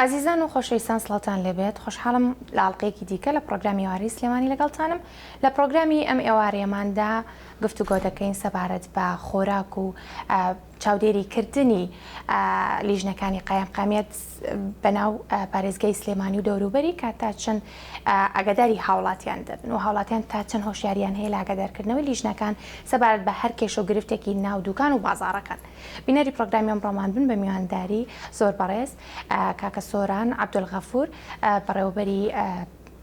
ئازیزان و خۆشەویستان سڵاوتان لێبێت خۆشحاڵم لە ئەڵلقەیەکی دیکە لە پرۆگرامی ئێوارەی سلێمانی لەگەڵتانم لە پرۆگرامی ئەم ئێوارەیەماندا گفتوگۆ دەکەین سەبارەت بە خۆراک و چاودێری کردنی لیژنەکانی قایمقامیەت بەناو پارێزگای سلێمانی و دەوروبەری کە تا چەند ئاگاداری هاوڵاتیان دەبن و هاوڵاتیان تا چەند هۆشیاریان هەیە لە ئاگادارکردنەوەی لیژنەکان سەبارەت بە هەر کێشە و گرفتێکی ناو دوکان و بازاڕەکان. بینەری پرۆگرامی ئەمڕۆمان بن بە میوانداری زۆر بەڕێز کاکە سۆران عەبدولغەفور بەڕێوەبەری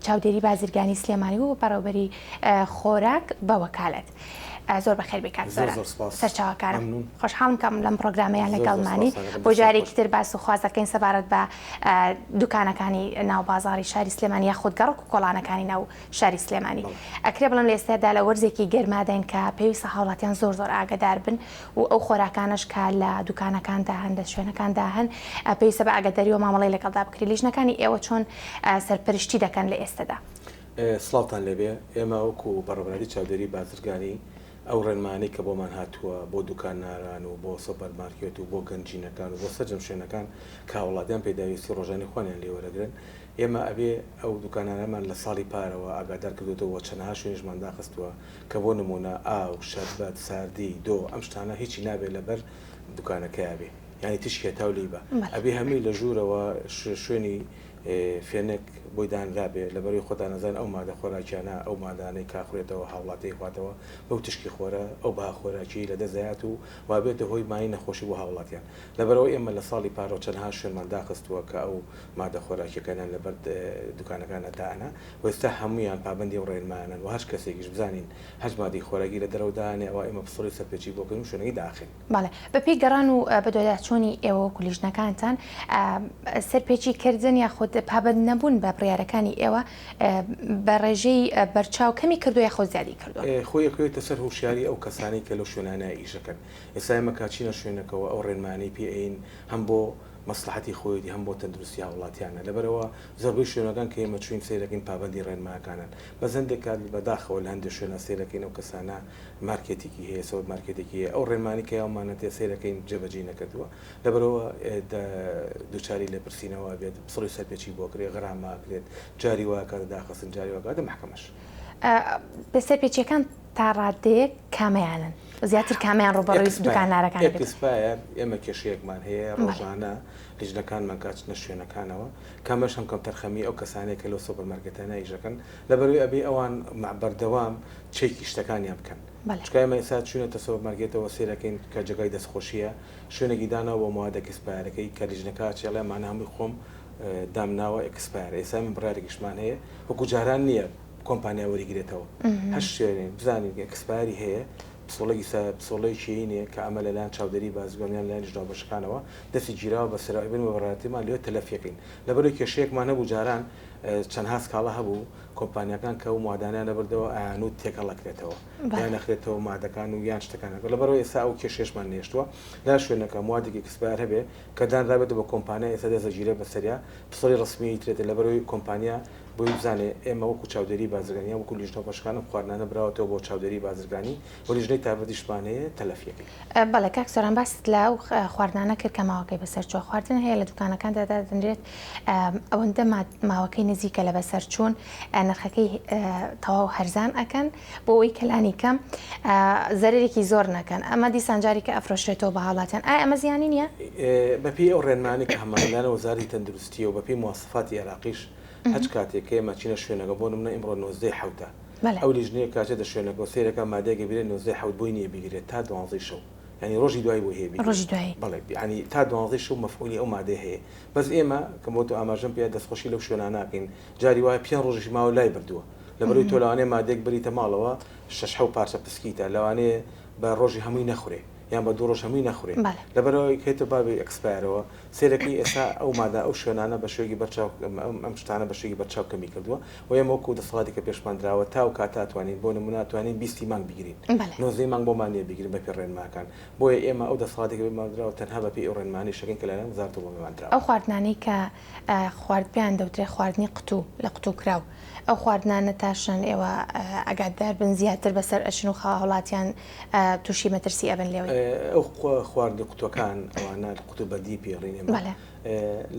چاودێری بازرگانی سلێمانی و بەڕێوەبەری خۆراک بە وەکالەت. زۆر بەخێر بێی کاک سۆران سەرچاوەکارم خۆشحاڵم کەم لەم پرۆگرامەیان لەگەڵمانی بۆ جارێکی تر باس و خواز دەکەین سەبارەت بە دوکانەکانی ناو بازاڕی شاری سلێمانی یاخود گەڕەک و کۆڵانەکانی ناو شاری سلێمانی. ئەکرێ بڵێم لە ئێستادا لە وەرزێکی گەرماداین کە پێویستە هاوڵاتیان زۆر زۆر ئاگەدار بن و ئەو خۆراکانەش کە لە دوکانەکاندا هەن لە شوێنەکاندا هەن پێویستە بە ئاگاداریەوە مامەڵەی لەگەڵدا بکرێت لیژنەکانی ئێوە چۆن سەرپەرشتی دەکەن لە ئێستەدا؟ سڵاوتان لێبێ، ئێمە وەکو بەڕێوەبەرایەتی چاودێری بازرگانی ئەو ڕێنمایانەی کە بۆمان هاتووە بۆ دوکاناران و بۆ سۆپەر مارکێت و بۆ گەنجینەکان و بۆ سەرجەم شوێنەکان کە هاوڵاتیان پێداویستی ڕۆژانی خۆیانیان لێ وەرەگرن ئێمە ئەبێ ئەو دوکانانەمان لە ساڵی پارەوە ئاگادار کردۆتەوە و چەنەها شوێنیشمان داخستووە کە بۆ نموونە ئاو، شەربەت، ساردی، دۆ ئەم شتانە هیچی نابێ لەبەر دوکانەکەیا بێ یانی تیشکی هەتاو لێی با ئەبێ هەمووی لە ژوورەوە شوێنی فێنک بۆی دانرابێ لەبەرەوەی خۆتان ئەزانن ئەو مادە خۆراکیانە ئەو مادانەی کە ئەخورێتەوە هاوڵاتی ئەیخواتەوە بەو تیشکی خۆرە ئەو بەها خۆراکیەی لەدەست دەیات و وابێتە هۆی مایەی نەخۆشی بۆ هاوڵاتیان لەبەرئەوەی ئێمە لە ساڵی پارەوە چەنەها شوێنمان داخستووە کە ئەو مادە خۆراکیەکانیان لەبەر دوکانەکانا دائەنا و ئێستا هەموویان پابەندی ئەو ڕێنمایانەن و هەچ کەسێکیش بزانین هەچ مادەی خۆراکی لە دەرەوە دانێ ئەوا ئێمە پسوڵەی سەرپێچی بۆ کەین و شوێنەکەی داخەین. بەڵێ بەپێی گەڕان و بەدواداچوونی ئێوە وەکو لیژنەکانتان سەرپێچی کردن یاخود پابەند نەبوون بە بڕیارەکانی ئێوە بە ڕێژەی بەرچاو کەمی کردووە یاخود زیادی کردووە؟ خۆی ئەکەوێتە سەر هۆشیاری ئەو کەسانەی کە لەو شوێنانە ئیشەکەن. ئێستا ئێمە کە ئەچینە شوێنەکەوە ئەو ڕێنمایانەی پێ ئەین هەم بۆ مەسڵەحەتی خۆیەتی هەم بۆ تەندروستی هاوڵاتیانە لەبەرئەوە زۆربەی شوێنەکان کە ئێمە چوین سەیرەکەین پابەندی ڕێنماکانن بەس هەندێک کات بەداخەوە لە هەندێک شوێنا سەیرەکەین ئەو کەسانە مارکێتێکی هەیە سۆپەر مارکێتێکی هەیە ئەو ڕێنمانی کە یاومانەتێ سەیرەکەین جێبەجێی نەکردووە لەبەرئەوە دووچاری لێپرسینەوە ئەبێت پسڵی سەرپێچی بۆ کرێ غەرامە ئەکرێت جاری وا کاتە داخستن جاری وا کاتە مەحکەمەش. سەرپێچیەکان تا ڕادەیەک کامەیانن؟ زیاتر کامیان ڕووبەڕووی دوکاندارەکان دەبێت؟ expire، ئێمە کێشەیەکمان هەیە ڕۆژانە لیژنەکانمان کە ئەچنە شوێنەکانەوە کەمەش هەم کەمتەرخەمی ئەو کەسانەیە کە لەو سۆپەر مارکێتانە ئیشەکەن لەبەرئەوەی ئەبێ ئەوان بەردەوام چێکی شتەکانیان بکەن چونکە ئێمە ئێستا چوینەتە سۆپەر مارکێتەوە سەیرەکەین کە جێگای دەستخۆشیە شوێنێکی داناوە بۆ مواد expire ەکەی کە لیژنەکە ئەچێ ئەڵێ ئەمانە هەمووی خۆم دامناوە expire ە ئێستا ئێمە بڕیارێکیشمان هەیە وەکو جاران نییە کۆمپانیا وەریگرێتەوە هەر شوێنێک بزانین expire ی هەیە پسوڵێکی سە پسوڵەی کێینێ کە ئەمە لەلایەن چاودێری بازرگان یان لەلایەن لیژنەوبەشەکانەوە دەستی گیراوە بە سەرا ئەبین بە بەڕێوەتیمان لێ تەلەفیەکەین لەبەرەوەی کێشەیەکمان هەبوو جاران چەندها سکاڵا هەبوو کۆمپانیاکان کە ئەو مادانیان ئەبردەوە ئەیانوت تێکەڵ ئەکرێتەوە یان ئەخرێتەوە مادەکان و یان شتەکان لەبەرەوەی ئێستا ئەو کێشەیەشمان نەهێشتووە لە شوێنەکە موادێکی expire هەبێ کە دانرابێتەوە بە کۆمپانیا ئێستا دەست ئەگیرێ بەسەریا پسوڵەی ڕەسمی ئەیترێتێ لەبەرەوەی کۆمپانیا بۆی بزانێ ئێمە وەکو چاودێری بازرگانی یان وەکو لیژنە و بەشەکان ئەم خواردنانە براوەتەوە بۆ چاودێری بازرگانی و لیژنەی تایبەتیشمان هەیە تەلەفیەکەی. بەڵێ کاک سۆران باست لە ئەو خواردنانە کرد کە ماوەکەی بەسەر چووە خواردن هەیە لە دوکانەکاندا دادەنرێت ئەوەندە ماوەکەی نزیکە لە بەسەر چوون نرخەکەی تەواو هەرزان ئەکەن بۆ ئەوەی کە لانی کەم زەرەرێکی زۆر نەکەن ئەمە دیسان جاری کە ئەفرۆشرێتەوە بە هاوڵاتیان ئایا ئەمە زیانی نییە؟ بەپێی ئەو ڕێنمایانەی کە هەمان لەلایەن وەزارەتی تەندروستییە و بەپێی مواسەفاتی عێراقیش هەچ کاتێک کە ئێمە ئەچینە شوێنەکە بۆ نمونە ئیمڕۆ نۆزدەی حەوتە ئەو لیژنەیە کە ئەچێتە شوێنەکە و سەیرەکا مادەیەک ئەبینێت نۆزدەی حەوت بۆی نییە بیگرێت تا دوانزەی شەو یانی ڕۆژی دوایی بۆی هەیە بیگرێت بەڵێ یانی تا دوانزەی شەو مەفعولی ئەو مادەیە هەیە بەس ئێمە کە بۆ تۆ ئاماژەم پێ دەستخۆشی لەو شوێنانە ئەکەین جاری وایە پێنج ڕۆژیش ماوە لای بردووە لەبەرئەوەی تۆ لەوانەیە مادەیەک بەریتە ماڵەوە شەش حەو پارچە پسکیتە لەوانەیە بە ڕۆژی هەمووی نەخورێ یان بە دوو ڕۆژ هەمووی نەخورێ لەبەرئەوەی کە بابی expire ەوە سەیرەکەی ئێستا ئەو مادە ئەو شوێنانە بە شێوەیەکی بەرچاو ئەم شتانە بە شێوەیەکی بەرچاو کەمی کردووە و ئێمە وەکوو دەسەڵاتی کە پێشمان دراوە تا ئەو کاتە ئەتوانین بۆ نموونە ئەتوانین بیستی مانگ بگرین نۆزدەی مانگ بۆمان نییە بیگرین بە پێی ڕێنماکان بۆیە ئێمە ئەو دەسەڵاتی کە پێمان دراوە تەنها بە پێی ئەو ڕێنمانەی شەکەین کە لەلایەن وەزارەتەوە بۆ پێمان دراوە. ئەو خواردنانەی کە خوارد پێیان دەوترێ خواردنی قوتوو لە قوتوو کراو ئەو خواردنانە تا شەن ئێوە ئاگادار بن زیاتر بەسەر ئەچن و هاوڵاتیان تووشی مەترسی ئەبن لێوەی؟ ئەو خواردنی قوتوەکان ئەوانە قوتوبەندی پێ ئەڵێین ئێمە.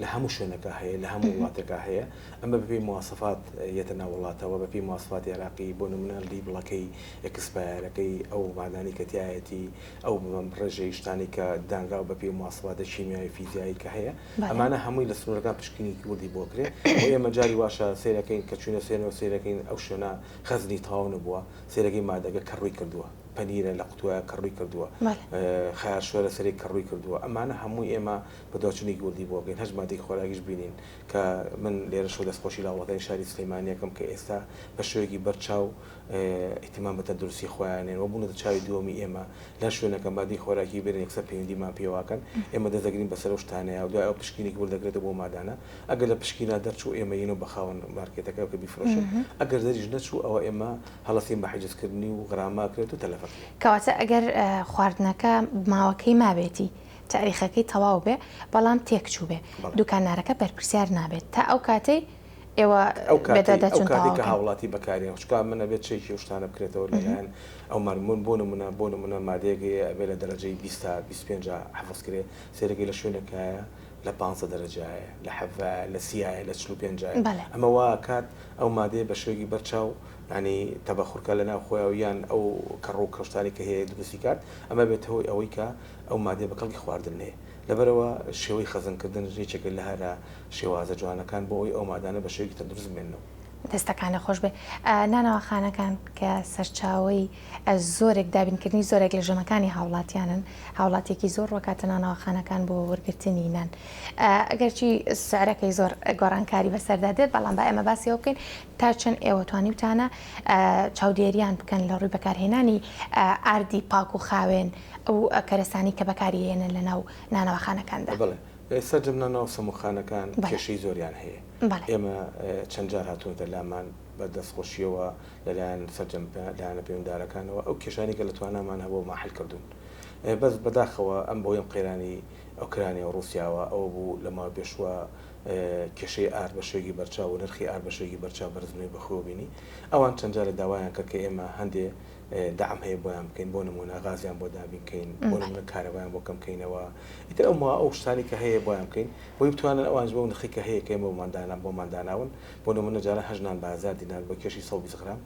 لە هەموو شوێنەکە هەیە لە هەموو وڵاتێکا هەیە ئەمە بەپێی مواسەفات یەتە ناو وڵاتەوە بەپێی مواسفاتی عێراقی بۆ نمونە label ەکەی expire ەکەی ئەو مادانی کە تایەتی ئەو ڕێژەی شتانی کە دانراو بەپێی مواسفاتە کیمیایی فیزیایی کە هەیە ئەمانە هەمووی لە سنوورەکان پشکنینێکی وردی بۆ کرێ و ئێمە جاری واشە سەیرەکەین کە چوینە سێنەوە سەیرەکەین ئەو شوێنە خەزنی تەواو نەبووە سەیرەکەی مادەکە کەڕووی کردووە پەنیرە لە قوتوایە کەڕووی کردووە خەیار شۆرە سەرێک کەڕووی کردووە ئەمانە هەمووی ئێمە بەدواچوونێکی وردی بۆ بکەین هەچ مادەی خۆراکیش بینین کە من لێرەشەوە دەستخۆشی لە هاوڵاتیانی شاری سلێمانی ئەکەم کە ئێستا بە شێوەیەکی بەرچاو ئیهتیمام بە تەندروستی خۆیان نێن و بوونەتە چاوی دووەمی ئێمە لە هەر شوێنەکە مادەی خۆراکی بێنن یەکسەر پەیوەندیمان پێوەکەن ئێمە دەست دەگرین بەسەر ئەو شتانەیا و دوای ئەو پشکینێکی ورد دەکرێتەوە بۆ مادانە ئەگەر لە پشکینا دەرچوو ئێمە یەینەوە بە خاوەن مارکێتەکە کە بیفرۆشێت ئەگەر دەریش نەچوو ئەوە ئێمە هەڵەسین بە حیجزکردنی و غرامە ئەکرێت و تەلەف ئەکرێت. کەواتە ئەگەر خواردنەکە ماوەکەی مابێتی تاریخەکەی تەواو بێ بەڵام تێکچووبێ دوکاندارەکە بەرپرسیار نابێت تا ئەو کاتەی ئێوە ئەو کاتەی ئەو کاتەی کە هاوڵاتی بەکاریان چونکە من ئەبێت چێکی ئەو شتانە بکرێتەوە لەلایەن ئەو مەرمون بۆ نمونە بۆ نمونە مادەیەک هەیە ئەبێ لە دەرەجەی 20 تا 25 حفظ کرێ سەیرەکەی لە شوێنێکایە لە 15 دەرەجایە لە حەڤایە لە سیایە لە 45 ئەمە وا کات ئەو مادەیە بە شێوەیەکی بەرچاو ینی تەبەخورکە لە ناو خۆیان یان ئەو کەڕ و کەشتانی کە هەیە دروستی کات ئەمە بێتە هۆی ئەوەی کە ئەو مادەیە بە کەڵکی خواردن نەیە لەبەرئەوە شێوەی خەزنکردن یەکێکە لە هەرە شێوازە جوانەکان بۆ ئەوەی ئەو مادانە بە شێوەیەکی تەندروست بمێننەوە. دەستەکانت خۆش بێ. نانەواخانەکان کە سەرچاوەی زۆرێک دابینکردنی زۆرێک لە ژەمەکانی هاوڵاتیانن، هاوڵاتیەکی زۆر ڕۆکاتە نانەواخانەکان بۆ وەرگرتنی نان. ئەگەرچی سعرەکەی زۆر گۆڕانکاری بەسەردا دێت، بەڵام با ئێمە باسی ئەوە بکەین تا چەند ئێوە توانیوتانە چاودێریان بکەن لە ڕووی بەکارهێنانی ئاردی پاک و خاوێن ئەو کەرەسانەی کە بەکاری ئەهێنن لە ناو نانەواخانەکاندا. بەڵێ سەرجەم نانەوا و سەمونخانەکان کێشەی زۆریان هەیە. ئێمە چەند جار هاتوونەتە لامان بە دەستخۆشییەوە لەلایەن سەرجەم لایەنە پەیوەندارەکانەوە ئەو کێشانەی کە لە توانامان هەبووە مان حل کردوون. بەس بەداخەوە ئەم بەهۆی ئەم قەیرانی ئۆکرانیا و ڕووسیاوە ئەوە بوو لە ماوەی پێشووە کێشەی ئارد بە شێوەیەکی بەرچاو و نرخی ئارد بە شێوەیەکی بەرچاو بەرزبوونەوەی بەخۆیەوە بینی. ئەوان چەند جارێک داوایان کرد کە ئێمە هەندێ دەعم هەیە بۆیان بکەین بۆ نمونە غازیان بۆ دابین کەین بۆ نمونە کارەبایان بۆ کەم کەینەوە ئیتر ئەو ما ئەو شتانی کە هەیە بۆیان بکەین بۆی بتوانن ئەوانش بەو نرخی کە هەیە کە ئێمە بۆمان دانا بۆمان داناون بۆ نمونە جاران هەشت نان بە هەزار دینار بۆ کێشی 120 غرام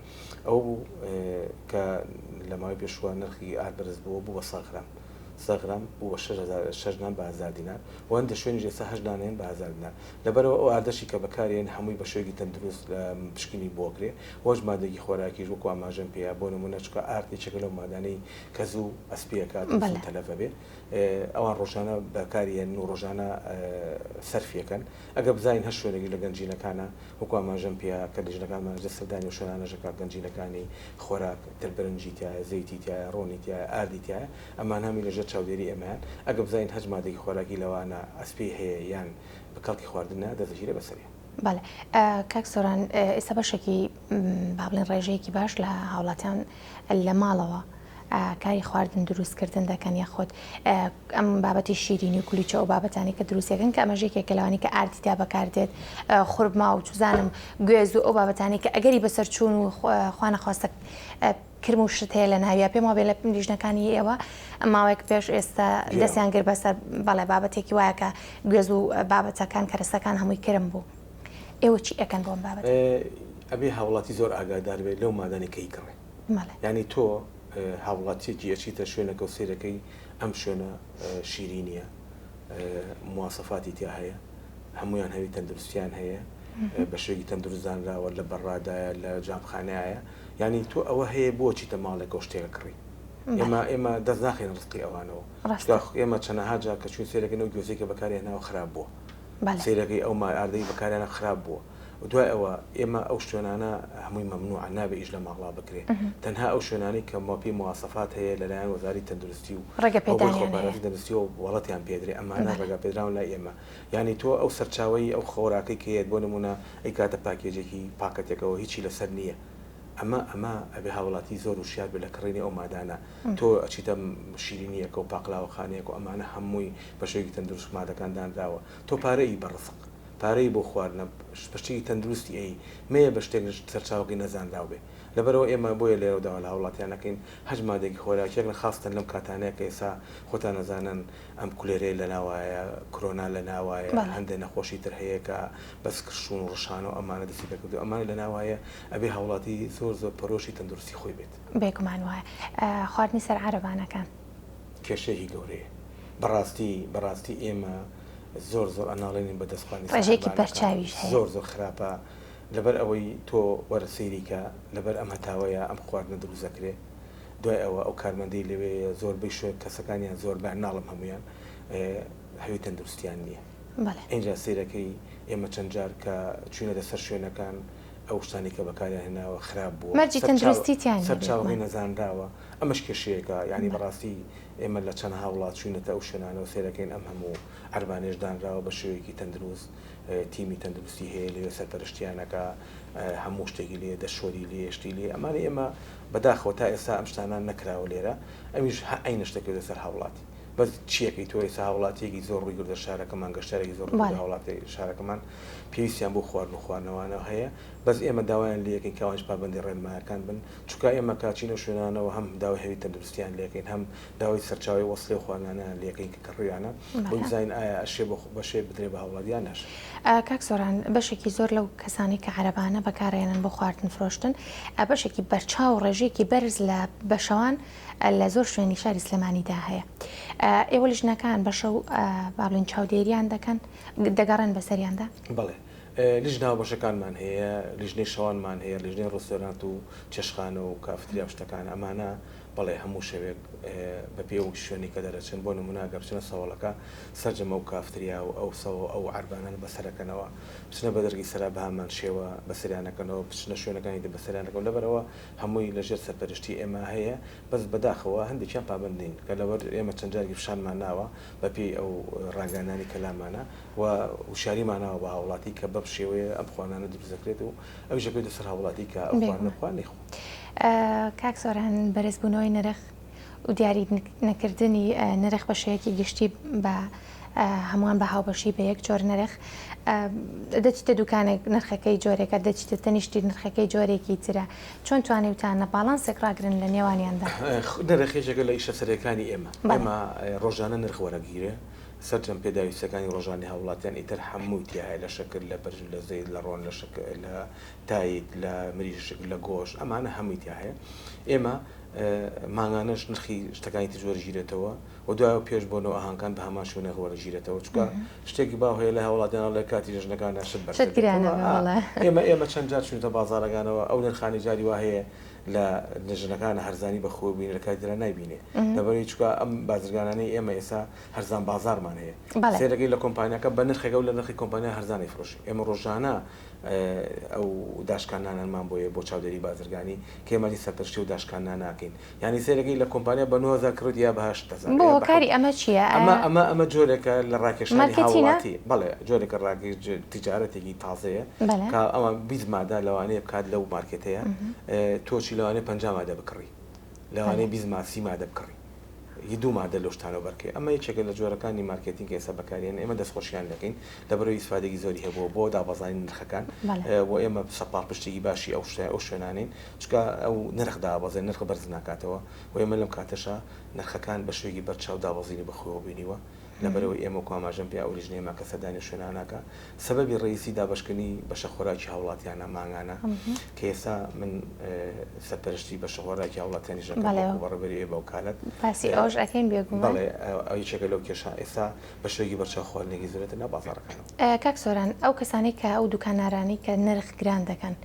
ئەو بوو کە لە ماوەی پێشووە نرخی ئارد بەرز بووە بوو بە 100 غرام 100 غرام بوو بە 6000 نان بە 1000 دینار و هەندێک شوێنیش ئێستا هەشت نان هەن بە 1000 دینار لەبەرئەوە ئەو ئاردەشی کە بەکارێن هەمووی بە شێوەیەکی تەندروست پشکنین بۆ ئەکرێ وەش مادەیەکی خۆراکیش وەکو ئاماژەم پێیا بۆ نمونە چونکە ئارد یەکێکە لەو مادانەی کە زوو ئەسپی ئەکات و زوو تەلەف ئەبێ ئەوان ڕۆژانە بەکاری هێنن و ڕۆژانە سەرفی ئەکەن ئەگەر بزانین هەر شوێنێک لە گەنجینەکانە وەکو ئاماژەم پێیا کە لیژنەکانمان لە سەردانی ئەو شوێنانەش ئەکات گەنجینەکانی خۆراک تر برنجی تیایە زەیتی تیایە ڕۆنی تیایە ئاردی تیایە ئەمانە هەمووی لەژێر چاودێری ئێمەیان ئەگەر بزانین هەچ مادەیەکی خۆراکی لەوانە ئەسپی هەیە یان بە کەڵکی خواردن نایە دەست دەگیرێ بەسەریا. بەڵێ کاک سۆران ئێستا بەشێکی با بڵێن ڕێژەیەکی باش لە هاوڵاتیان لە ماڵەوە کاری خواردن دروستکردن دەکەن یاخود ئەم بابەتی شیرینی و کولیچە و بابەتانی کە دروستەکەن کە ئەمەش یەکێکە لەوانی کە ئاردی تیا بەکاردێت خورما و چوزانم گوێز و ئەو بابەتانی کە ئەگەری بەسەرچوون و خوانەخواستە کرم و شت هەیە لە ناویا پێم وابێ لە لیژنەکانی ئێوە ماوەیەک پێش ئێستا دەستیان گرت بەسەر بەڵێ بابەتێکی وایە کە گوێز و بابەتەکان کەرەسەکان هەمووی کرم بوو ئێوە چی ئەکەن بۆ ئەم بابەتە؟ ئەبێ هاوڵاتی زۆر ئاگادار بێت لەو مادانەی کە ئیکڕێ یانی تۆ هاوڵاتیەکی ئەچیتە شوێنەکە و سەیرەکەی ئەم شوێنە شیرینیە مواسەفاتی تیا هەیە هەمویان هەوی تەندروستیان هەیە بە شێوەیەکی تەندروست زانراوە لە بەڕادایە لە جامخانەیە یانی تۆ ئەوە هەیە بۆ چیتە ماڵێکەوە شتێکە کڕی ئێمە ئێمە دەست ناخەینە ڕزقی ئەوانەوە ئێمە چەنەها جار کە چوین سێرەکەین ئەو گوێزەی کە بەکاری هێناوە خراپ بووە سەیرەکەی ئەو ئاردەی بەکاریانە خراپ بووە دوای ئەوە ئێمە ئەو شوێنانە هەمووی مەمنوعە نابێ ئیش لە ماڵا بکرێ تەنها ئەو شوێنانەی کە مەپی مواسەفات هەیە لەلایەن وەزاری تەندروستی و خۆپارێزی تەندروستی و وەڵەتیان پێدرێ ئەمانە ڕێگا پێدراون لای ئێمە یانی تۆ ئەو سەرچاوەی ئەو خۆراکەی کە یەت بۆ نمونە ئەیکاتە پاکێجێکی پاکەتێکەوە هیچی لەسەر نییە ئەمە ئەمە ئەبێ هاوڵاتی زۆر وشیار بێت لە کڕینی ئەو مادانە تۆ ئەچیتە شیرینیەکە و پاقلاوەخانەیەک و ئەمانە هەمووی بە شێوەیەکی تەندروست مادەکان دانراوە تۆ پارەی بە ڕزق پارەی بۆ خواردنە بە شتێکی تەندروستی ئەی مەیە بە شتێک سەرچاوەکەی نەزانراو بێ. لەبەرئەوە ئێمە بۆیە لێرەوە داوا لە هاوڵاتیان ئەکەین هەچ مادەیەکی خۆراکیەک لە خاستەن لەم کاتانەیە کە ئێستا خۆتان ئەزانن ئەم کولێرەیە لە ناوایە کرۆنا لە ناوایە هەندێ نەخۆشی تر هەیە کە بە سکرچوون و ڕشان و ئەمانە دەستی پێکردووە ئەمانە لە ناوایە ئەبێ هاوڵاتی زۆر زۆر پەرۆشی تەندروستی خۆی بێت. بێگومان وایە. خواردنی سەر عەرەبانەکان. کێشەیەکی گەورەیە بەڕاستی بەڕاستی ئێمە زۆر زۆر ئەناڵێنین بە دەست خواردنی سەر ڕێژەیەکی عەرەبانەکان بەرچاویش هەیە. زۆر زۆر خراپە لەبەر ئەوەی تۆ وەرە سەیری کە لەبەر ئەم هەتاوەیە ئەم خواردنە دروست دەکرێ دوای ئەوە ئەو کارمەندەی لەوێیە زۆربەی شوێن کەسەکانیان زۆربەیان ناڵم هەموویان هەوی تەندروستیان نییە ئینجا سەیرەکەی ئێمە چەند جار کە چوینەتە سەر شوێنەکان ئەو شتانی کە بەکاریان هێناوە خراپ بووە مەرجی تەندروستی تیا نییە سەرچاوەکەی نەزانراوە ئەمەش کێشەیەکە یانی بەڕاستی ئێمە لە چەندها وڵات چوینەتە ئەو شوێنانەوە سەیرەکەین ئەم هەموو عەربانەیش دانراوە بە شێوەیەکی تەندروست تیمی تەندروستی هەیە لەوێ سەرپەرشتیان ئەکا هەموو شتێکی لێ دەشۆری لێ شتی لێ ئەمانە ئێمە بەداخەوە تا ئێستا ئەم شتانە نەکراوە لێرە ئەویش هە عەینە شتەکەوێتە سەر هاوڵاتی بەس چیەکەی تۆ ئێستا هاوڵاتیەکی زۆر ڕووی کردە شارەکەمان گەشتارێکی زۆر ڕووی کردە هاوڵاتی شارەکەمان پێویستیان بۆ خواردن و خواردنەوانەوە هەیە بەس ئێمە داوایان لێکەین کە ئەوانیش پابەندی ڕێنمایەکان بن چونکە ئێمە کە چینە شوێنانەوە هەم داوای هەوی تەندروستیان لێکەین هەم داوای سەرچاوەی وەسڵی و خواردنانەیان لێکەین کە کڕیویانە بۆی بزانین ئایا ئەشێ بەشێ بدرێ بە هاوڵاتی یان ناشێ. کاک سۆران بەشێکی زۆر لەو کەسانەی کە عەرەبانە بەکارئەهێنن بۆ خواردن فرۆشتن بەشێکی بەرچاو و ڕێژەیەکی بەرز لە بەشەوان لە زۆر شوێنی شاری سلێمانیدا هەیە ئێوە لیژنەکان بەشەو با بڵێین چاودێریان دەکەن دەگەڕێن بەسەریاندا؟ بەڵێ لیژنە هاوبەشەکانمان هەیە لیژنەی شەوانمان هەیە لیژنەی ڕێستۆرانت و چێشتخانە و کافتریا و شتەکان ئەمانە بەڵێ هەموو شەوێک بە پێی ئەو شوێنەی کە دەرەچن بۆ نموونە ئەگەر بچنە سەوەڵەکە سەرجەم ئەو کافتریا و ئەو سەوە ئەو عەربانانە بەسەرەکەنەوە بچنە بەدەرگی سەرا بەهەمان شێوە بەسەریانەکەنەوە بچنە شوێنەکانی تر بەسەریانەکەن لەبەرئەوە هەمووی لەژێر سەرپەرشتی ئێمە هەیە بەس بەداخەوە هەندێکیان پابەند نین کە لەبەر ئێمە چەند جارێکی فشانمان ناوە بە پێی ئەو ڕاگەیاندنانەی کە لامانە و وشیاریمان ناوە بە هاوڵاتی کە بەم شێوەیە ئەم خواردنانە دروست دەکرێت و ئەویش دەکەوێتە سەر هاوڵاتی کە ئەو خواردنە بخوا نەیخوا. کاک سۆران بەرزبوونەوەی نرخ و دیاری نەکردنی نرخ بە شێوەیەکی گشتی بە هەمووان بە هاوبەشی بە یەک جۆر نرخ دەچیتە دوکانێک نرخەکەی جۆرێکە دەچیتە تەنیشتی نرخەکەی جۆرێکی ترە چۆن توانیوتانە باڵانسێک ڕاگرن لە نێوانیاندا؟ نرخ یەکێکە لە ئیشە سەرەکیەکانی ئێمە ئێمە ڕۆژانە نرخ وەرەگیرێ سەرجەم پێداویستیەکانی ڕۆژانەی هاوڵاتیان ئیتر هەمووی تیایە لە شەکر لە برنج لە زەیت لە ڕۆن لە شەکر لە تایت لە مریشک لە گۆشت ئەمانە هەمووی تیا هەیە ئێمە مانگانەش نرخی شتەکانی تر وەرگیرێتەوە و دوایەوە پێش بۆ نەوە ئاهەنگەکان بە هەمان شێوە نرخ وەرگیرێتەوە چونکە شتێکی باو هەیە لای هاوڵاتیان ئەڵێ کاتی جەژنەکانە شت بەرز شت گرانە دەبێتەوە ئا بەڵێ. ئێمە ئێمە چەند جار چووینەتە بازاڕەکانەوە ئەو نرخانەی جاری وا هەیە لە جەژنەکانە هەرزانی بە خۆی بینێ لە کاتی ترا نایبینێ لەبەرئەوەی چونکە ئەم بازرگانانەی ئێمە ئێستا هەرزان بازاڕمان هەیە بەڵێ. سەیرەکەی لە کۆمپانیاکە بە نرخێکە و لە نرخی کۆمپانیا هەرزان ئەیفرۆشێ ئێمە ڕۆژانە ئەو داشکاندنانەمان بۆیە بۆ چاودێری بازرگانی کە ئێمە هیچ سەرپەرشتی و داشکاندنان ناکەین یانی سەیرەکەی لە کۆمپانیا بە 9000 کڕیت یا بە 8000 بۆ هۆکاری ئەمە چییە؟ ئەمە ئەمە ئەمە جۆرێکە لە ڕاکێشانی مارکێتینە؟ هاوڵاتی بەڵێ جۆرێکە ڕاکێش تیجارەتێکی تازەیە بەڵێ. کە ئەوان 20 مادە لەوانەیە بکات لەو مارکێتەیە تۆچی لەوانەیە 50 مادە بکڕی لەوانەیە 20 مادە 30 مادە بکڕی ی دوو مادە لەو شتانەوە بەرکەی ئەمە یەکێکە لە جۆرەکانی مارکێتینگ کە ئێستا بەکاریێن ئێمە دەستخۆشیان لەکەین لەبەرئەوەی ئیسفادەیەکی زۆری هەبووە بۆ دابەزانی نرخەکان و ئێمە پاڵپشتێکی باشی ئەو شتە ئەو شوێنانەین چونکە ئەو نرخ دابەزێ نرخ بەرز ناکاتەوە و ئێمە لەم کاتەشا نرخەکان بە شێوەیەکی بەرچاو دابەزینی بەخۆیەوە بینیوە لەبەرئەوەی ئێمە وەکو ئاماژەم پێ ئەو لیژنەیەمان کە سەردانی ئەو شوێنانە ئەکا سەبەبی ڕەئیسی دابەشکردنی بەشە خۆراکی هاوڵاتیانە مانگانە کە ئێستا من سەرپەرشتی بەشە خۆراکی هاوڵاتیانیش ئەکەم وەکو بەڕێوەبەری ئێ بە وکالەت. باسی ئەوەش ئەکەین بێگومان. بەڵێ ئەو یەکێکە لەو کێشە ئێستا بە شێوەیەکی بەرچاو خواردنێکی زۆرێتە ناو بازاڕەکانەوە. کاک سۆران ئەو کەسانەی کە ئەو دوکانارانەی کە نرخ گران دەکەن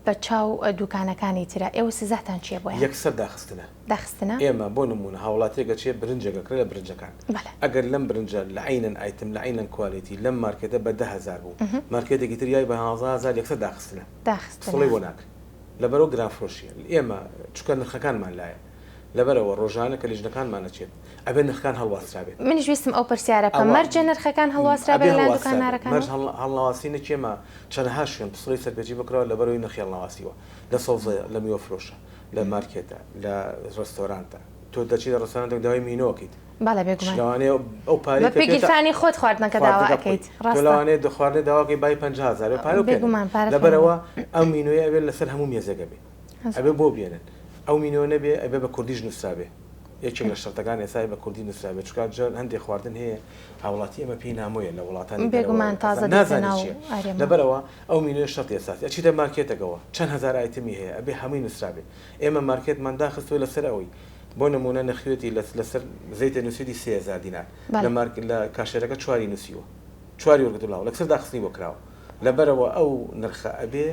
بە چاو دوکانەکانی ترە ئێوە سزاتان چیە بۆیان؟ یەکسەر داخستنە. داخستنە؟ ئێمە بۆ نموونە هاوڵاتیەک ئەچێ برنجێک ئەکڕێ لە برنجەکان بەڵێ. ئەگەر لەم برنجە لە عەینەن item لە عەینەن quality لەم مارکێتە بە 10000 بوو مارکێتێکی تر یای بە 15000 یەکسەر داخستنە داخستنە. پسوڵەی بۆ ناکرێ لەبەرئەوە گرانفرۆشیە ئێمە چونکە نرخەکانمان لایە لەبەرئەوە ڕۆژانە کە لیژنەکانمان ئەچێت ئەبێ نرخەکان هەڵواسرابێت. منیش ویستم ئەو پرسیارە بکەم ئەوە مەرجە نرخەکان هەڵواسرابێ ئەبێ لەلایەن هەڵواسرابێت دوکاندارەکانەوە؟ مەرج هەڵنەواسینە کێمە چەنەها شوێن پسوڵەی سەرپێچی بۆ کراوە لەبەرئەوەی نرخی هەڵنەواسیوە لە سەوزەیە لە میوە فرۆشە لە مارکێتە لە ڕێستۆرانتە تۆ دەچیتە ڕێستۆرانتێک داوای مینۆ ئەکەیت بەڵێ بێگومان لەوانەیە ئەو پارەی بە کە پێی پێتە گیرفانی خۆت خواردنەکە داوا خواردنەکە ئەکەیت بخۆیت تۆ ڕاستە لەوانەیە دە خواردنێ داوا کەی بای 50 هەزار بێ پارەو پێ بێگومان نەبێ پارەت پێ لەبەرئەوە نەبێ ئەم مینۆیە ئەبێ لەسەر هەموو مێزێک ئەبێ. ئەبێ بۆ بێنن ئەو مینۆ نەبێ ئەبێ بە کوردیش نووسرابێ یەکێک لە شەرتەکان ئێستا بە کوردی نووسرابێ چونکە جار هەندێک خواردن هەیە هاوڵاتی ئێمە پێی نامۆیە لە وڵاتانی دەرەوە بێگومان تازە دێتە نازانێت ناو چییە هەرێمە. لەبەرئەوە ئەو مینۆیە شەرتی ئەساسی ئەچیتە مارکێتەکەوە چەند هەزار item ی هەیە ئەبێ هەمووی نووسرابێ ئێمە مارکێتمان داخستووە لەسەر ئەوەی بۆ نموونە نرخیەتی لەسەر زەیتە نووسیویەتی 3000 دینار لە بەڵێ. مارک لە cashier ەکە چواری نووسیوە چواری وەرگرتووە لاوە لەکسەر داخستنی بۆ کراوە لەبەرئەوە ئەو نرخە ئەبێ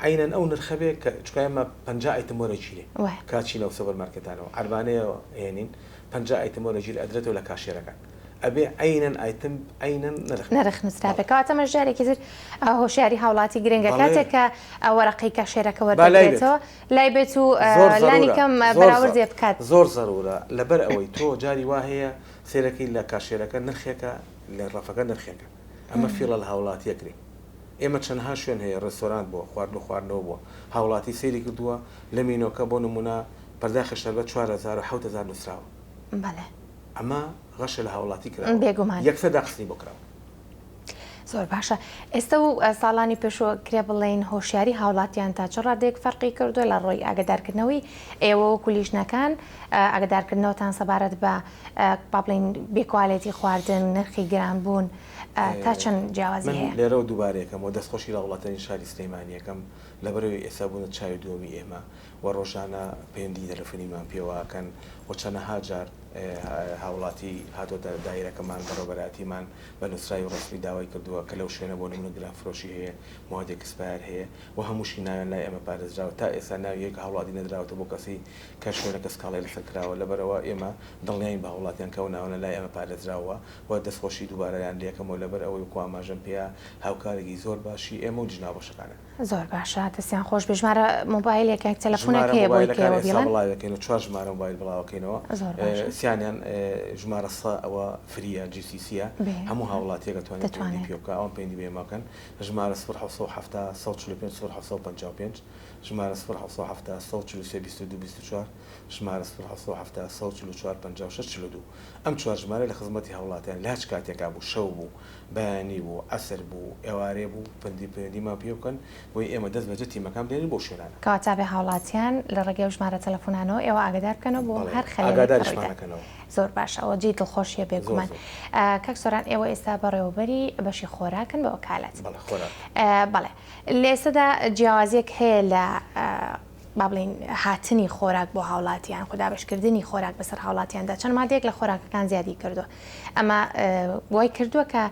عەینەن ئەو نرخە بێ کە چونکە ئێمە 50 item وەرەگیرێ وایە. کە چینە و سۆپەر مارکێتانەوە عەربانەیە هێنین 50 item وەرەگیرێ ئەدرێتەوە لە cashier ەکان ئەبێ عەینەن item عەینەن نرخ بێ. نرخ نووسرابێ بەڵێ. کەواتە ئەمەش جارێکی تر هۆشیاری هاوڵاتی گرنگە بەڵێ. کاتێک کە وەرەقەی cashier ەکە با لای بێت. وەردەگرێتەوە لای بێت و زۆر لانی زەرورە کەم زۆر زە بەراوردێ بکات. زۆر زەرورە لەبەر ئەوەی تۆ جاری وا هەیە سەیرەکەی لە cashier ەکە نرخێکە لە ڕەفەکە نرخێکە ئەمە فیڵە لە هاوڵاتی ئەکرێ ئێمە چەندها شوێن هەیە ڕێستۆرانت بووە خواردن و خواردنەوە بووە هاوڵاتی سەیری کردووە لە مینۆکە بۆ نمونە پەرداخی شەربەت 4000 و 7000 نووسراوە بەڵێ. ئەمە غەشە لە هاوڵاتی کراوە بێگومان. یەکسەر داخستنی بۆ کراوە. زۆر باشە ئێستە و ساڵانی پێشوو کرێ بڵێین هۆشیاری هاوڵاتیان تا چ ڕادەیەک فەرقی کردووە لە ڕووی ئاگدارکردنەوەی ئێوە وەکو لیژنەکان ئاگدارکردنەوەتان سەبارەت بە با بڵێین بێ کوالێتی خواردن نرخی گرانبوون تا چەند جیاوازی من هەیە؟ لێرەوە دووبارەیەکەمەوە دەستخۆشی لە وڵاتانی شاری سلێمانیەکەم لەبەرئەوەی ئێستا بوونە چاوی دووەمی ئێمە و ڕۆژانە پەیوەندی تەلەفۆنیمان پێوە ئەکەن و چەنەها جار هاوڵاتی هاتۆتە دایرەکەمان بەڕێوەبەرایەتیمان بە نوسراوی ڕەسمی داوای کردووە کە لەو شوێنە بۆ نمونە گرانفرۆشی هەیە مواد expire هەیە و هەمووشی ناویان لای ئێمە پارێزراوە تا ئێستا ناوی یەک هاوڵاتی نەدراوەتە بۆ کەسی کە شوێنەکە سکاڵای لەسەر کراوە لەبەرئەوە ئێمە دڵنیاین بە هاوڵاتیان کە ئەو ناوانە لای ئێمە پارێزراوە و دەستخۆشی دووبارەیان لێکەمەوە لەبەر ئەوەی وەکو ئاماژەم پێیا هاوکارێکی زۆر باشی ئێمە و لیژنە هاوبەشەکانن. زۆر باشە دەستیان خۆش بێ ژمارە مۆبایلێک یان تەلەفونێک ژمارە هەیە بۆی کە مۆبایلەکان ئێوە ئێستا بیڵێن؟ بڵاویەکەینەوە چوار ژمارە مۆبایل بڵاوەکەینەوە زۆر باشە. سیانیان ژمارە سە ئەوە free یە GCC یە بێ هەموو هاوڵاتیەک ئەتوانێت پەیوەندی دەتوانێت. پێ بکا ئەوان پەیوەندی بە ئێمە بکەن ژمارە سفر 770 145 صفر 755 ژمارە سفر 770 143 22 24 ژمارە سفر 770 144 56 42 ئەم چوار ژمارە لە خزمەتی هاوڵاتیان لە هەچ کاتێکا بوو شەو بوو بەیانی بوو عەسر بوو ئێوارێ بوو پەندی پەیوەندیمان پێ بکەن بۆی ئێمە دەست بەجێ تیمەکان بنێرین بۆ شوێنانە. کەواتە بێ هاوڵاتیان لە ڕێگەی ئەو ژمارە تەلەفونانەوە ئێوە ئاگادار بکەنەوە بۆ بەڵێ هەر خەلەلێک کە ئاگاداریشمان ڕوویدا. ئەکەنەوە. زۆر باشە ئەوە جێی دڵخۆشیە زۆر بێگومان. زۆر. کاک سۆران ئێوە ئێستا بەڕێوەبەری بەشی خۆراکن بە وەکالەت. بەڵێ خۆراک. بەڵێ لە ئێستادا جیاوازیەک هەیە لە با بڵێین هاتنی خۆراک بۆ هاوڵاتیان خۆ دابەشکردنی خۆراک بەسەر هاوڵاتیاندا چەند مادەیەک لە خۆراکەکان زیادی کردووە ئەمە وای کردووە کە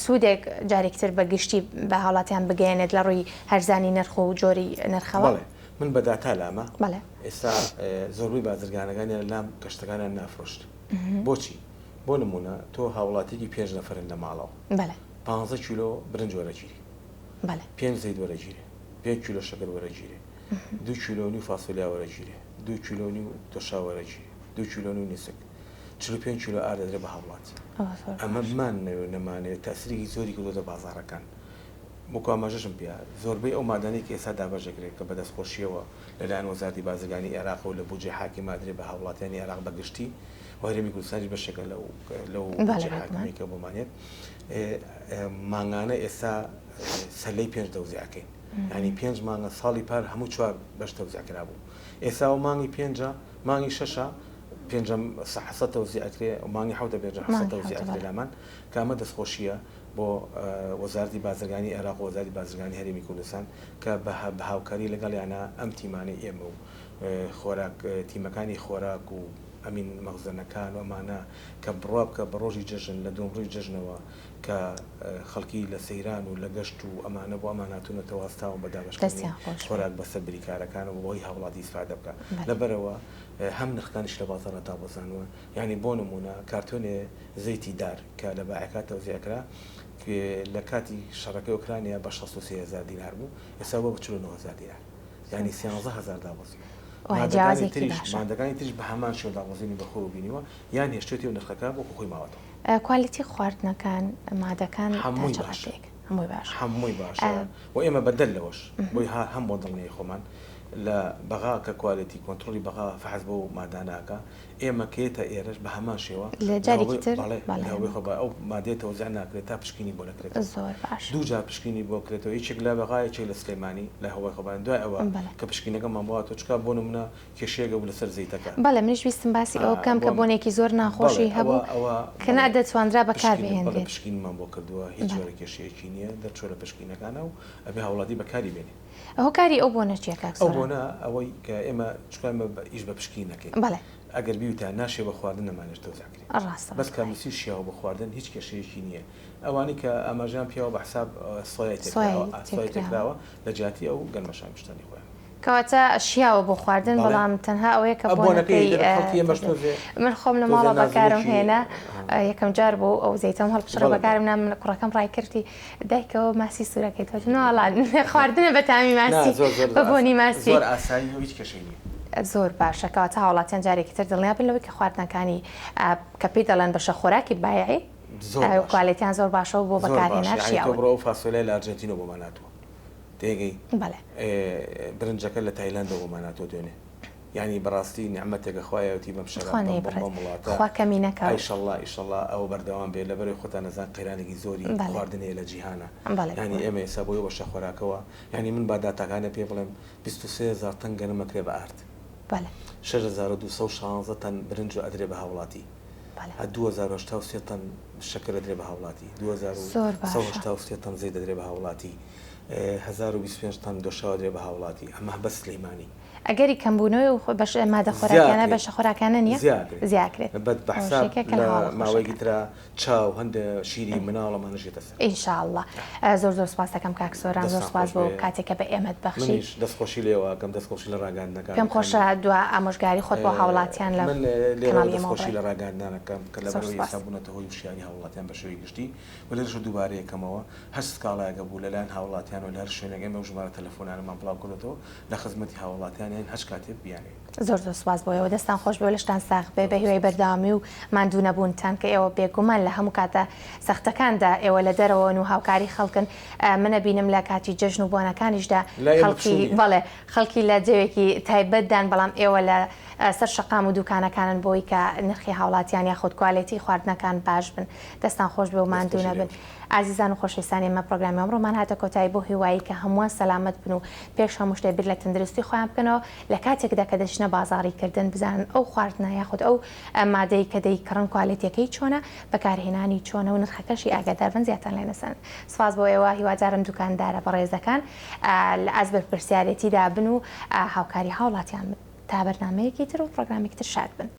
سوودێک جارێکتر بە گشتی بە هاوڵاتیان بگەیەنێت لە ڕووی هەرزانی نرخ و جۆری نرخەوە بەڵێ من بە داتا لامە بەڵێ ئێستا زۆربەی بازرگانەکانیان لام کە شتەکانیان نافرۆشت بۆچی بۆ نمونە تۆ هاوڵاتیکی پێنج نەفرن لە ماڵەوە بەڵێ 15 کیلۆ برنج وەرەگیری بەڵێ پێنج زەیت وەرەگیرێ پێنج کیلۆ شەکر وەرەگیرێ دوو کیلۆ نیو فاسۆلیا وەرەگیرێ دوو کیلۆ نیو دۆشاو وەرەگیرێ دوو کیلۆ نیو نیسک 45 کیلۆ ئارد دەدرێ بە هاوڵاتی ئەوە زۆر ئەمە باشە. بمانەوێ و نەمانەوێ تەئسیرێکی زۆری کردۆتە بازاڕەکان وەکو ئاماژەشم پێ زۆربەی ئەو مادانەی کە ئێستا دابەش دەکرێت کە بە دەستخۆشییەوە لەلایەن وەزارەتی بازرگانی عێراقەوە لە بودجەی حاکیمە ئەدرێ بە هاوڵاتیانی عێراق بە گشتی و هەرێمی کوردستانیش بەشێکە لەو لەو بەڵێ بودجەی بێگومان. حاکیمەی کە بۆمان یەت مانگانە ئێستا سەلەی پێنج تەوزیع ئەکەین یانی پێنج مانگە ساڵی پار هەموو چوار بەش تەوزیع کرابوو ئێستا و مانگی پێنجە مانگی شەشە پێنجەم حەسە تەوزیع ئەکرێ و مانگی حەوتە پێنجەم حەسە مانگی تەوزیع حەوتە ئەکرێ بەڵێ. لامان کە ئەمە دەستخۆشییە بۆ وەزارەتی بازرگانی عێراق و وەزارەتی بازرگانی هەرێمی کوردستان کە بە هاوکاری لەگەڵیانە ئەم تیمانەی ئێمە و خۆراک تیمەکانی خۆراک و ئەمین مەخزەنەکان و ئەمانە کە بڕوا بکە بە ڕۆژی جەژن لە دووەم ڕۆژی جەژنەوە کە خەڵکی لە سەیران و لە گەشت و ئەمانە بۆ ئەمان هاتوونەتەوە هەستاون بە دابەشکردنی دەستیان خۆش بێ. خۆراک بەسەر بریکارەکانەوە بۆ ئەوەی هاوڵاتی ئیسفادە بکا بەلێ. لەبەرئەوە هەم نرخەکانیش لە بازاڕا دابەزانوە یانی بۆ نموونە کارتۆنێ زەیتی دار کە لە بایەکا تەوزیع کرا لە کاتی شەڕەکەی ئۆکرانیا بە 63 هەزار دینار بوو ئێستا بووە بە 49 هەزار دینار یانی 13 هەزار دابەزیوە وایە مادەکانی جیاوازیەکی تریش باشە. مادەکانی تریش بە هەمان شێوە دابەزینی بەخۆوە بینیوە یان هێشتوێتی و نرخەکە وەکو خۆی ماوەتەوە. quality خواردنەکان مادەکان تا هەمووی چ باشە ڕادەیەک هەمووی باشە هەمووی باشە و ئێمە بەدەر لەوەش بۆی هەم بۆ دڵنیای خۆمان. لە بەغا کە کوالێتی کۆنترۆڵی بەغا فەحس بەو مادانە ئەکا ئێمە کە یەتە ئێرەش بە هەمان شێوە لە لە جارێکی هەوڵی تر بەڵێ بەڵێ لە هەوڵی خۆ بە ئەو مادەیە تەوزیع ناکرێت تا پشکینی بۆ نەکرێتەوە زۆر باشە. دوو جار پشکینی بۆ کرێتەوە یەکێک لە بەغا یەکێک لە سلێمانی لە هەوڵی خۆبان دوای ئەوە بەڵێ. کە پشکینەکەمان بۆ هاتووە چونکە بۆ نمونە کێشەیەک هەبوو لەسەر زەیتەکە. بەڵێ منیش ویستم باسی ئەوە بکەم کە بۆم بۆنێکی زۆر بەڵێ ناخۆشی ئەوە هەبوو ئەوە کە بەڵێ نەدەتوانرا بەکار پشکینم بەڵێ بهێنرێت. پشکینمان بۆ کردووە هیچ بەڵێ. جۆرە کێشەیەکی نییە دەرچووە لە پشکینەکانە و ئەبێ هاوڵاتی بەکاری بێنێ. هۆکاری ئەو بۆنە چیە کاک ئەو سۆران؟ بۆنە ئەوەی کە ئێمە چونکە ئێمە ئیش بە پشکین ئەکەین بەڵێ. ئەگەر بیوتایە ناشێ بە خواردن نەمانێش تەوزیع کرێ ڕاستە بەس کە بەڵێ. نووسی شیاوە بۆ خواردن هیچ کێشەیەکی نییە ئەوانەی کە ئاماژەیان پیاوە بە حساب سۆیای سۆیای تێکراوە سۆیای تێکراوە. تێکراوە لە جیاتی ئەو گەنمەشامی شتانی خۆیان. کەواتە شیاوە بۆ خواردن بەڵێ. بەڵام تەنها ئەوەیە کە ئە بۆنەکەی بۆنەکەی دەر خەڵکی ئێمەش تۆزێ تۆزێ من خۆم لە تۆزێ ماڵە بەکارم نازنێکی هێنا یەکەم جار بوو ئەو زەیتەم هەڵپچڕی بەڵێ بەڵێ. بەکارم نا من کوڕەکەم ڕایکردی دایکەوە ماسی سوورەکەی تۆ ناڵا خواردنە بە تامی نا ماسی زۆر زۆر بە بۆنی ماسی. زۆر ئاسایی و هیچ کێشەی نییە. زۆر باشە کەواتە هاوڵاتیان جارێکی تر دڵنیا بن لەوەی کە خواردنەکانی کە پێی دەڵێن بەشە خۆراکی بایعی زۆر باشە. کوالێتیان زۆر باشە و بۆ زۆر باشە بەکارهێنەر یانی تۆ شیاون. بڕۆ ئەو فاسۆلیای لە ئەرجەنتینەوە بۆمان هاتووە تێگەی بەڵێ. برنجەکە لە تایلەندەوە بۆمان هاتووە دوێنێ یانی بەڕاستی نیعمەتێکە خوا یاوێتی بەم شەرە خوا بەم نەیبڕێت بەم وڵاتە خوا کەمی نەکا و. ئیشەڵا ئیشەڵا ئەوە بەردەوام بێ لەبەرەوەی خۆتان ئەزان قەیرانێکی زۆری بەڵێ. خواردن هەیە لە جیهانا بەڵێ یانی بەڵێ. ئێمە ئێستا بۆ ئەو بەشە خۆراکەوە یانی من با داتاکانە پێ بڵێم 23 هەزار تەن گەنم ئەکرێ بە ئارد بەڵێ. 6216 تەن برنج ئەدرێ بە هاوڵاتی بەڵێ. 2083 تەن شەکر ئەدرێ بە هاوڵاتی زۆر باشە. 2183 تەن زەیت ئەدرێ بە هاوڵاتی 1025 تەن دۆشاو ئەدرێ بە هاوڵاتی ئەمە بەس سلەیمانی. ئەگەری کەمبوونەوەی ئەو بەش مادە خۆراکیانە زیاکرێت بەشە خۆراکانە نییە؟ زیاکرێت زیاکرێت بەد بە ئەوەش حساب یەکێکە لە لە هەواڵە ماوەیەکی خۆشەکان. ترا چا و هەندێ شیری مناڵ ئەمانەش یەتە سەر. ان شاء اللە زۆر زۆر سوپاس دەکەم کاک سۆران زۆر دەستان سوپاس خۆش بۆ بێ. کاتێک کە بە ئێمەت بەخشی. منیش دەست خۆشی لێوە ئەکەم دەست خۆشی لە ڕاگەیاندنەکان پێم ئەکەم. خۆشە دوا ئامۆژگاری خۆت بۆ هاوڵاتیان لە من لێرەوە کەناڵی دەست ئێمەوە خۆشی بڵێی. لە ڕاگەیاندنان ئەکەم کە زۆر لەبەرئەوەی سوپاس. ئێستا بوونەتە هۆی وشیاری هاوڵاتیان بە شێوەی گشتی و لێرەشەوە دووبارەی ئەکەمەوە هەر سکاڵایەک هەبوو لەلایەن هاوڵاتیانەوە لە هەر شوێنێک ئێمە ئەو ژمارە تەلەفۆنانەمان بڵاو کردۆتەوە لە خزمەتی هاوڵاتیانین هەچ کاتێ بیانەوێ. زۆر زۆر سوپاس بۆ ئێوە دەستان خۆش بێ و لەشتان ساغ بێ بە زۆر هیوای سوپاس. بەردەوامی و ماندوو نەبوونتان کە ئێوە بێگومان لە هەموو کاتە سەختەکاندا ئێوە لە دەرەوەن و هاوکاری خەڵکن من ئەبینم لە کاتی جەژن و بۆنەکانیشدا لای ئێمە خەڵکی پشوو نییە. بەڵێ خەڵکی لە جەوێکی تایبەتدان بەڵام ئێوە لە سەر شەقام و دوکانەکانن بۆی کە نرخی هاوڵاتیان یاخود کوالێتی خواردنەکان باش بن دەستان خۆش بێ و ماندوو دەستخۆشی نەبن لێ ئازیزان و خۆشەویستانی ئێمە پرۆگرامی ئەمڕۆمان هاتە کۆتایی بۆ هیوایی کە هەمووان سەلامەت بن و پێش هەموو شتێ بیر لە تەندروستی خۆیان بکەنەوە لە کاتێکدا کە دەچنە بازاڕی کردن بزانن ئەو خواردنە یاخود ئەو مادەی کە دەیکڕن کوالێتیەکەی چۆنە بەکارهێنانی چۆنە و نرخەکەشی ئاگادار بن زیاتان لێ نەسەنن سپاس بۆ ئێوە هیوادارم دوکاندارە بەڕێزەکان لە ئاست بەرپرسیارێتیدا بن و هاوکاری هاوڵاتیان بن تا بەرنامەیەکی تر و پرۆگرامێکی تر شاد بن.